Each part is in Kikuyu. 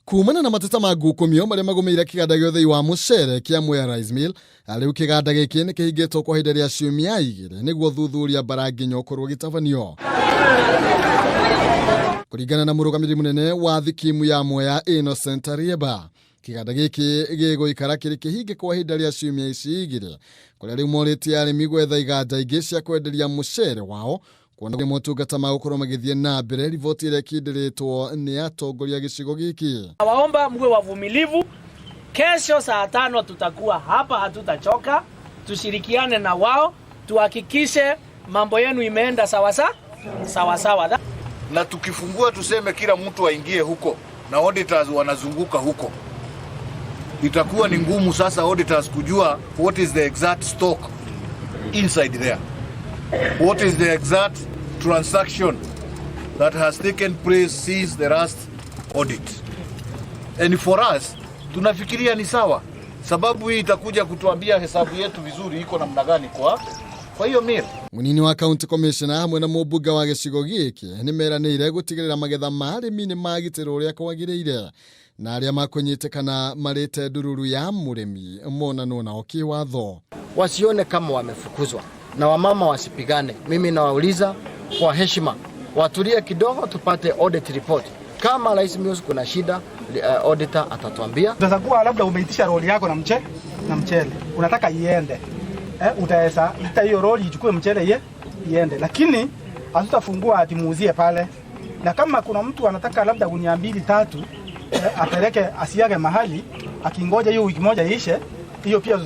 Kumana na mateta ma ngukumio marĩa magũmĩire kĩganda gĩa ũthĩi wa mũcere kĩa Mwea Rice Mill, rĩu kĩganda gĩkĩ nĩ kĩhingĩtwo kwa ihinda rĩa ciumia 2 nĩguo thuthuria mbara nginya ũkorwo ũgĩtabanio. Kũringana na mũrũgamĩrĩri mũnene wa thikimu ya Mwea Innocent Arieba, kĩganda gĩkĩ gĩgũikara kĩrĩ kĩhinge kwa ihinda rĩa ciumia ici 2, kũrĩa rĩu morĩtie arĩmi gwetha iganda ingĩ cia kwenderia mũcere wao kuona motungata ma gũkorwo magĩthiĩ na mbere. Riboti ĩrĩa ĩkindĩrĩtwo nĩ atongoria gĩcigo gĩkĩ. Nawaomba mwe wavumilivu. Kesho saa 5 tutakuwa hapa, hatutachoka. Tushirikiane na wao tuhakikishe mambo yenu imeenda sawa sawa sawa. Na tukifungua tuseme kila mtu aingie huko na auditors wanazunguka huko, itakuwa ni ngumu sasa auditors kujua what is the exact stock inside there, what is the exact transaction that has taken place since the last audit. And for us tunafikiria ni sawa, sababu hii itakuja kutuambia hesabu yetu vizuri iko namna gani kwa hiyo mill. Munini wa county commissioner hamwe na mũmbunge wa gĩcigo gĩkĩ nĩ meranĩire gũtigĩrĩra magetha ma arĩmi nĩ magitĩrwo ũrĩa kwagĩrĩire, na arĩa makũnyitĩkana marĩte ndururu ya mũrĩmi monanwo nao kĩwatho. Wasione kama wamefukuzwa na wamama wasipigane. Mimi nawauliza kwa heshima watulie kidogo, tupate audit report. Kama Rice Mills kuna shida, auditor atatuambia. Sasa kuwa labda umeitisha roli yako na mchele unataka iende, utaweza ita hiyo roli ichukue mchele iende, lakini hatutafungua ati muuzie pale. Na kama kuna mtu anataka labda gunia 2 3, apeleke asiage mahali akingoja hiyo wiki moja iishe, hiyo pia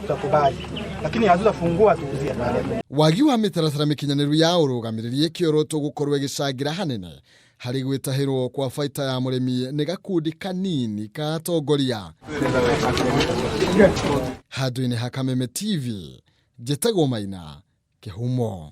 tutakubali, lakini hatutafungua tuuzie pale. Wagi wa mĩtaratara mĩkinyanĩru ya ũrũgamĩrĩri ĩkĩorotwo gũkorwo ĩgĩcangĩra hanene harĩ gwĩtahĩrwo kwa baita ya mũrĩmi nĩ gakundi kanini ka atongoria. Handũ-inĩ ha Kameme TV, njĩtagwo Maina Kĩhumo.